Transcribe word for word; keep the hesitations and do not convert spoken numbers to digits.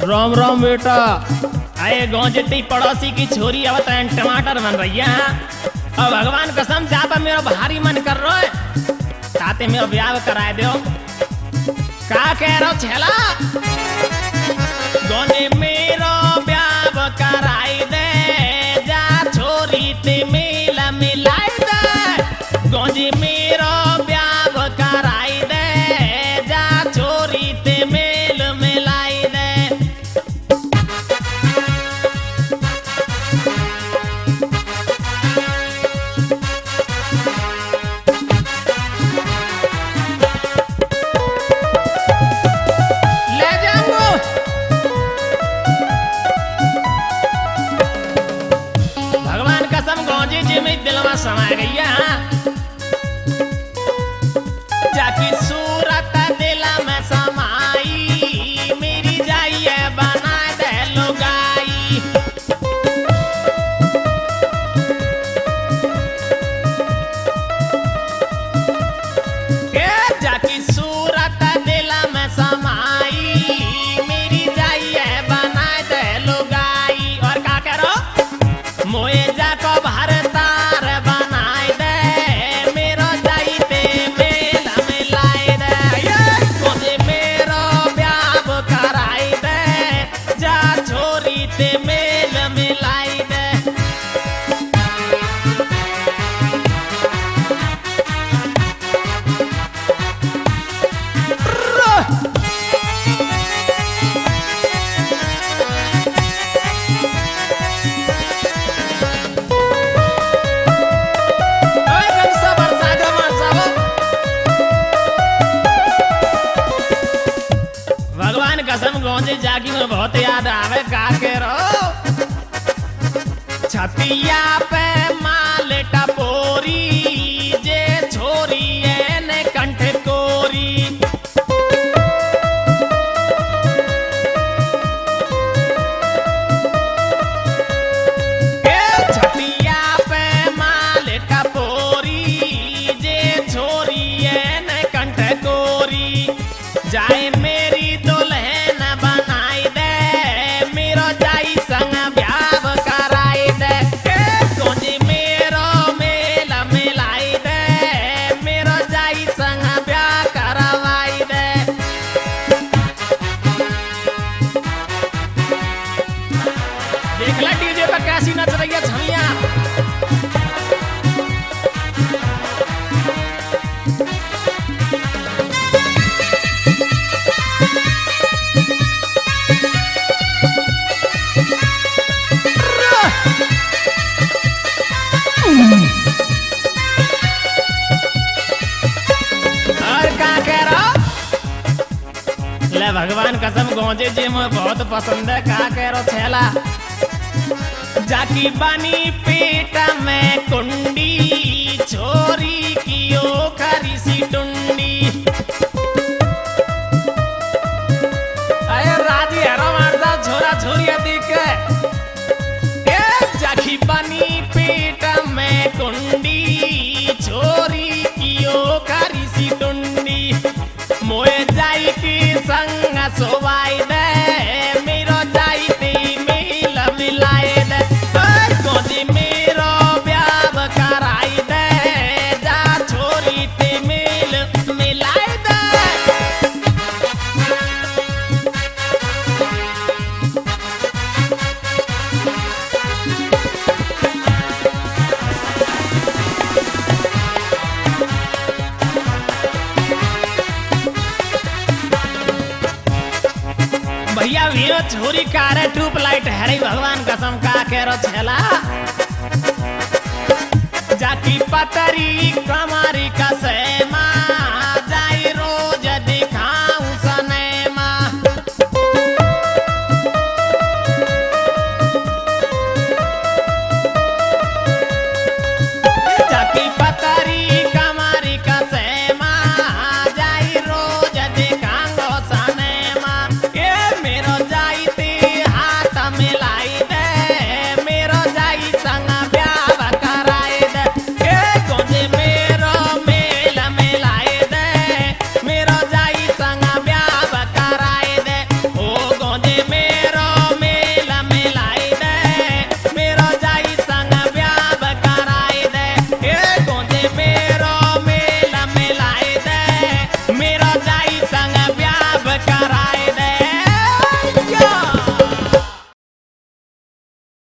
राम राम बेटा। अरे गौंजती पड़ोसी की छोरी अब तैं टमाटर बन रही है। अब भगवान कसम जा पे मेरा भारी मन कर रहा है, ताते मेरा ब्याह कराए दो। का कह रहा छेला? गौंजी मेरो ब्याह कराई दे, जा छोरी ते मेल मिलाई दे। गौंजी मेरो ब्याह कराई दे, जा छोरी ते मेल मिलाई दे। ले जाऊंगा। भगवान कसम गौंजी जी में दिल में समा गई है। जाकी सूरत दिल में समाई, मेरी जाइए बना दे लुगाई। ए जाकी सूरत दिल में समाई, मेरी जाइए बना दे लुगाई। और का करो? मोए जाको भरतार बनाई दे, मेरो जाई ते मेल मिलाई दे। ये तुझे मेरो ब्याह कराई दे, जा छोरी ते मेल मिलाई दे। भगवान कसम गौंजे जागी में बहुत याद आवे, का के रो। छतिया पे माल टपोरी, जे छोरी है ने कंठ कोरी। ए छतिया पे माल टपोरी, जे छोरी है ने कंठ कोरी। जाए मेरी दुल्हन बनाई दे, मेरो जाई संग ब्याह कराई दे। ए कोनी मेरो मेल मिलाई दे, मेरो जाई संग ब्याह करवाई दे। देख ले डीजे पे कैसी नच रही है छमिया। और का कह रहा? ले भगवान कसम गौंजे जी मुझे बहुत पसंद है, का कह रहा छेला? जाकी बानी पेट में कुंडी, छोरी की ओ खरी सी टुंडी। अरे राजी हरा मारदा छोरा छोरिया देख के। ए जाकी बानी पेट में कुंडी, छोरी की ओ खरी सी टुंडी। मोए जाई की संग सोवाई दे, मेरो जाई ती मेल मिलाई दे। ओ कोनी मेरो ब्याह कराई दे, जा छोरी ती मेल मिलाई दे। भैया वीरो छोरी कारे ट्यूबलाइट है रे भगवान कसम का कह रो छेला। जाकी पतरी कमारी कसमा,